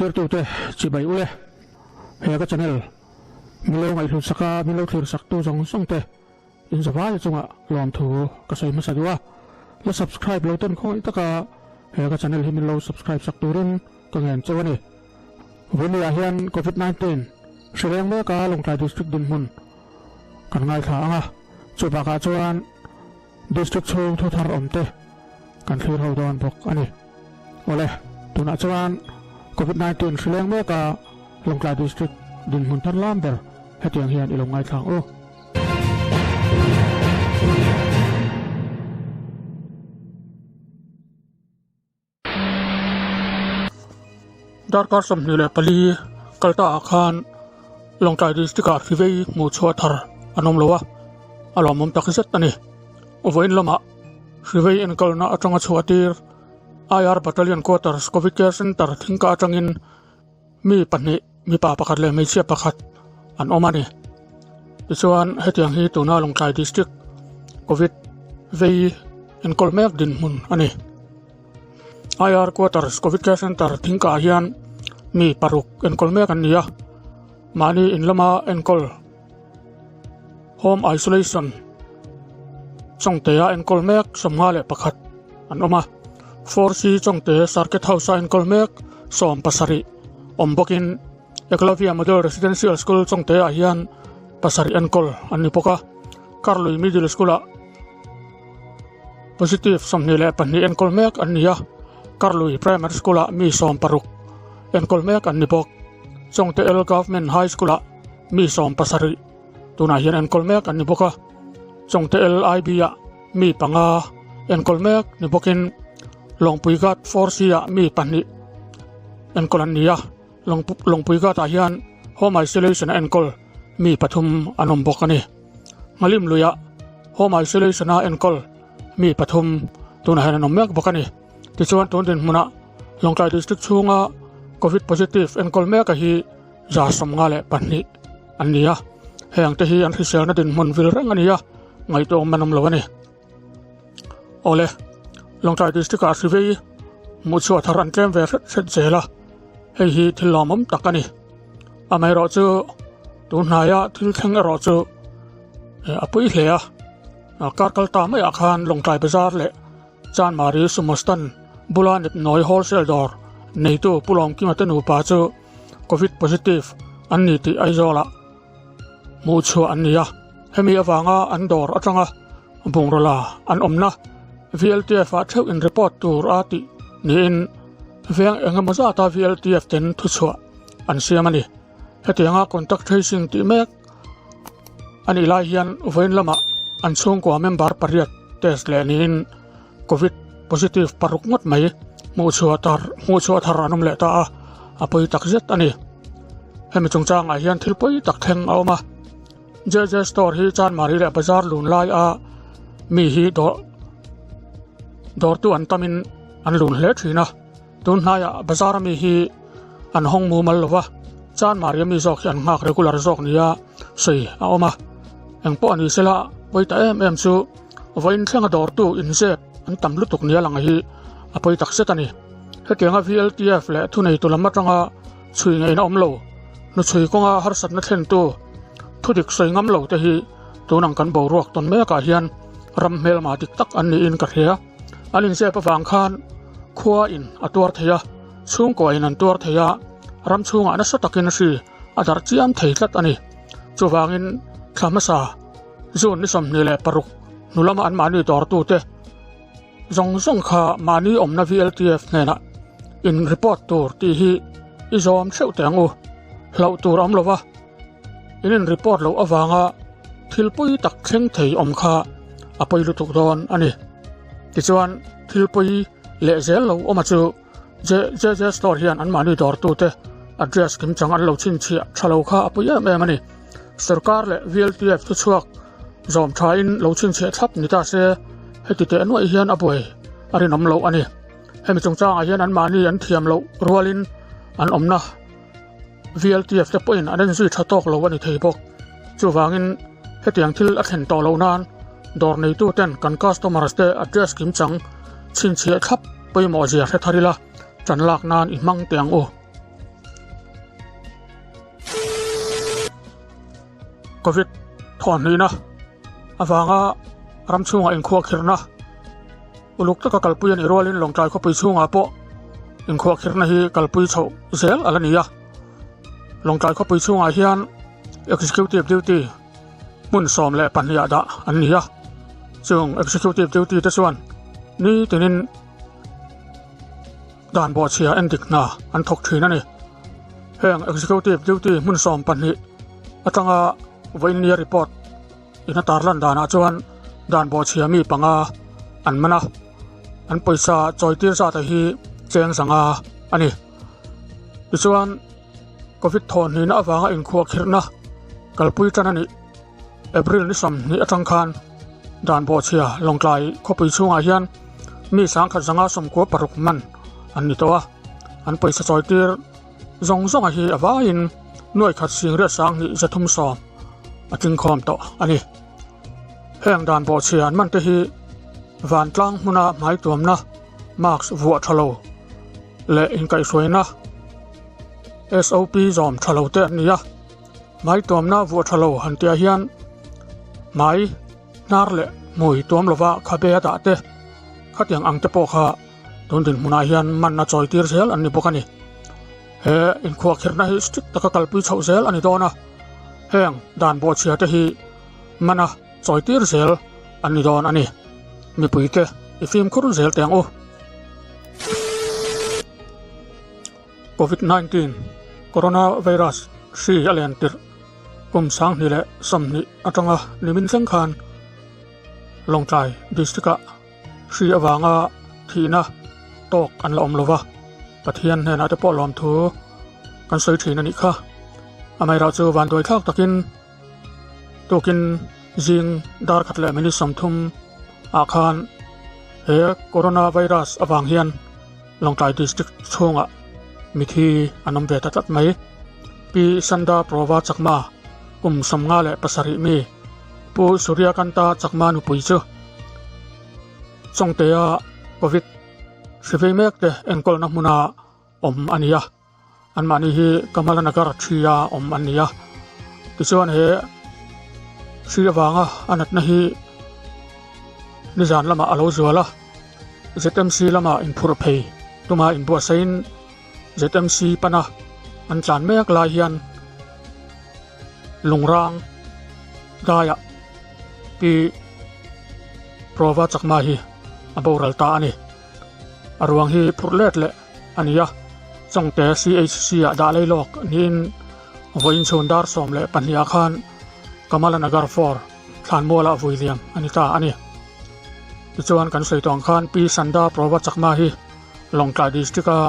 Thirtute chibai ule he ka channel milo ngaihhlut saka milo thlir sak tu zawng zawng te in zavai chunga lawmthu ka sawi hmasa duh a, la subscribe lo ten khawngaih taka he ka channel hi min lo subscribe sak turin ka ngen chauh a ni. Vawinia hian Covid 19 hre reng mek a Lawngtlai District dinhmun kan ngaithla ang a, chu bakah chuan District chhung thu thar awm te kan thlir ho dawn bawk a ni. Awle, tunah chuan Covid 19 hri leng mek a Lawngtlai District dinhmun thar lam ber hetiang hian i lo ngaithla ang u. Darkar 24 kal ta ah khan Lawngtlai District ah hri vei hmuh chhuah thar an awm lo a, a lawmawm tak zet a ni. Vawiin lamah hri vei enkalna atanga chhuah tir IR Battalion Quarters Covid Care Centre thingka atangin mi pahnih mipa pakhat leh hmeichhia pakhat an awm a ni. Tichuan hetiang hi tuna Lawngtlai District Covid vei enkawl mek dinhmun a ni. IR Quarters Covid Care Centre thingkah hian mi paruk enkawl mek an ni a, mahni in lama enkawl Home Isolation Chawngtea enkawl mek 51 an awm a, 4C Chawngte Circuit House-a enkawl mek 17 awm bawkin Eklavya Model Residential School Chawngteah hian pasarih enkawl an ni bawk a, Karlui Middle School-ah Positive 22 enkawl mek an ni a, Karlui Primary School-ah mi 60 enkawl mek an ni bawk. Chawngte L Government High School-ah mi 70 tunah hian enkawl mek an ni bawk a, Chawngte L IB-ah mi panga enkawl mek ni bawkin Lawngpui Ghat 4C-ah mi pahnih enkawl an ni a, Lawngpui Ghat-ah hian Home Isolation a enkawl mi pathum an awm bawk a ni. Nghalim luiah Home Isolation a enkawl mi pathum tunah hian an awm mek bawk a ni. Tichuan tun dinhmunah Lawngtlai District chhunga Covid positive enkawl mek a hi 52 an ni a, heng te hi an hriselna dinhmun vil reng a ni a, ngaihtuahawm an awm lo a ni. Awle, Lawngtlai District ah hri vei hmuhchhuah thar an tlem ve hret hret zel a, hei hi thil lawmawm tak a ni. Amaherawhchu tun hnaia thil thleng erawh chu a pui hle a, kar kal ta maiah khan Lawngtlai Bazar leh Chanmari Sumo Stand bula Nepnawi Wholesale dawr neitu Pu Lawmkima te nupa chu Covid positive an ni tih Aizawlah hmuhchhuah an ni a, hemi avanga an dawr atanga bungraw an awmna VLTF ah theuh in report tur a tih niin veng eng emaw zata VLTF ten thuchhuah an siam a ni. Hetianga contact tracing tih mek a nih lai hian vawiin lamah an chhungkua member pariat test leh niin Covid positive paruk ngawt mai hmuhchhuah tar hmuhchhuah thar an awm leh ta a, a pawi tak zet a ni. Hemi chungchangah hian thil pawi tak thleng a awm a, JJ Store hi Chanmari leh Bazar lun lai a mi hi dawr dawrtu an tamin an lun hle thin a, tun hnaiah bazar ami hi an hawng mumal lo va, Chanmari ami zawk hi an nghak regular zawk nia sawi a awm a, engpawh a ni sela pawi ta em em chu vawiin thlenga dawrtu inzep an tam lutuk nia lang hi a pawi tak zet a ni. Hetianga VLTF leh thuneitu lam atanga chhui ngaihna awm lo, hnuchhui kawnga harsatna thlentu thudik sawi ngam lo te hi tunang kan boruak tawn mekah hian ram hmelma dik tak an niin ka hria. An inzep avang khan khua in a tuar thei a, chhungkua in an tuar thei a, ram chhungah nasa takin hri a darh chiam thei tlat a ni. Chuvangin thla hmasa June ni 26 hnu lama anmahni dawrtute zawng zawng kha mahni awmna VLTF hnenah in report tur tih hi i zawm theuh teh ang u. Hlauh tur a awm lo va, in in report loh avanga thil pawi tak thleng thei awm kha a pawi lutuk dawn a ni. Tichuan thil pawi leh zel lo awma chu JJ Store hian anmahni dawrtute address kimchang an lo chhinchhiah tha lo kha a pawi em em a ni. Sorkar leh VLTF thuchhuak zawm thain lo chhinchhiah thlap ni ta se, heti teh nuaih hian a buai a rinawm loh a ni. Hemi chungchangah hian anmahni an thiam loh rualin an awmna VLTF te pawhin an enzui tha tawk lo a ni thei bawk. Chuvangin hetiang thil a thlen tawh loh nan dawr neitu ten kan customers te address kimchang chhinchhiah thlap pawimawh zia hre thar ila, tan lak nan i hmang teh ang u. Covid thawhhnihna avanga ram chhungah inkhuahkhirhna uluk taka kalpui a nih rualin Lawngtlai khawpui chhungah pawh inkhuahkhirhna hi kalpui chhoh zel a la ni a. Lawngtlai khawpui chhungah hian Executive Duty hmun 12 ah dah an ni a, chung Executive Duty te chuan nitinin dan bawhchhia endik hna an thawk thin a ni. Heng Executive Duty hmun 12 atanga vawiinnia report in a tarlan danah chuan dan bawhchhia mi panga an man a, an pawisa chawitir zat hi cheng zanga a ni. Tichuan Covid thawhhnihna avanga inkhuahkhirhna kalpui tan a nih. April ni 20 atang khan dan bawhchhia Lawngtlai khawpui chhungah hian mi 1196 man an ni tawh a, an pawisa chawitir zawng zawnga hi a vaiin nuai khat singriat sanghnih zathum sawm a tlingkhawm tawh a ni. Heng dan bawhchhia an man te hi vantlang hmuna hmaituamna mask vuah tha lo leh inkaihhruaina SOP zawm tha lo te an ni a. Hmaituamna vuah tha lo han tihah hian hmai hnar leh hmui tuam lova khabe a dah te khatiang ang te pawh kha tun dinhmunah hian manna chawi tir zel an ni bawk a ni. He inkhuahkhirhna hi strict taka kalpui chhoh zel a ni dawn a, heng dan bawhchhia te hi mana chawi tir zel an ni dawn a ni. Mipuite i fimkhur zel teh ang u. Covid 19 Coronavirus hri a len tirh kum 2020 atanga nimin thleng khan Lawngtlai District ah hri avanga thihna tawk an la awm lova, Pathian hnenah te pawh lawmthu kan sawi thin a nih kha. Amaherawhchu chu vanduai thlak takin tukin zing dar khat leh minute 30 ah khan he Coronavirus avang hian Lawngtlai District chhungah mithi an awm ve ta tlat mai. Pi Sanda Prova Chakma kum 57 mi Pu Suryakanta Chakma nupui chu Chawngtea Covid hri vei mek te enkawlna hmuna awm a ni a. Anmahni hi Kamalanagar thria awm an ni a. Tichuan he hri avanga a natna hi nizan lamah a lo zual a. ZMC lamah inphurh phei tuma inbuatsahin ZMC pana an tlan mek lai hian lungrang daiah Pi Prova Chakma hi a boral ta a ni. A ruang hi phurh let leh a ni a, Chawngte CHC ah dah lei lawk niin vawiin chhun dar 12 ah khan Kamalanagar 4 thlanmualah vui liam a ni ta a ni. Tichuan kan sawi tawh ang khan Pi Sanda Prova Chakma hi Lawngtlai District a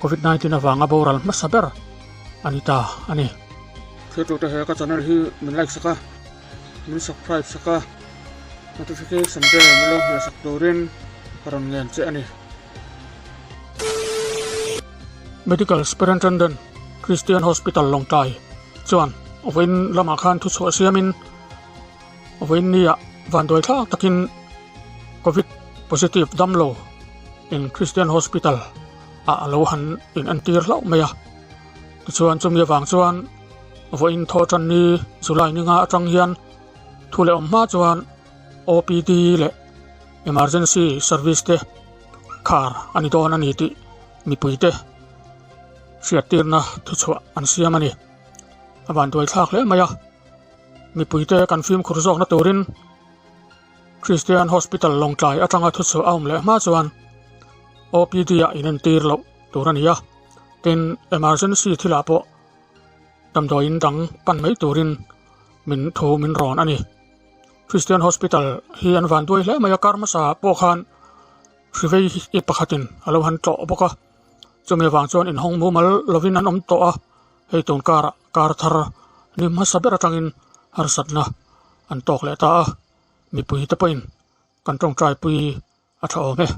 Covid 19 avanga boral hmasa ber a ni ta a ni. Thiltute he ka channel hi min like sak a, min subscribe sak a, notification bell min lo hmeh sak turin ka rawn ngen che a ni. Medical Superintendent Christian Hospital Lawngtlai chuan vawiin lamah khan thuchhuah siamin vawiin nia vanduai thlak takin Covid positive damlo in Christian Hospital ah a lo han in entir hlauh mai a. Tichuan chumi avang chuan vawiin thawhtan ni July ni nga atang hian thu leh awm hma chuan OPD leh emergency service te khar a ni dawn a ni tih mipuite hriattirna thuchhuah an siam a ni. A vanduai thlak hle mai a, mipuite kan fimkhur zawkna turin Christian Hospital Lawngtlai atanga thuchhuah a awm leh hma chuan OPD ah inentir loh tur a ni a, tin emergency thilah pawh damdawiin dang pan mai turin min thu min rawn a ni. Christian Hospital hi an vanduai hle mai a, kar hmasa pawh khan hrivei hi pakhatin a lo han tlawh bawk a, chumi avang chuan inhawng mumal lovin an awm tawh a, hei tun karah kar thar ni hmasa ber atangin harsatna an tawk leh ta a, mipui te pawhin kan tawngtai pui a tha awm e.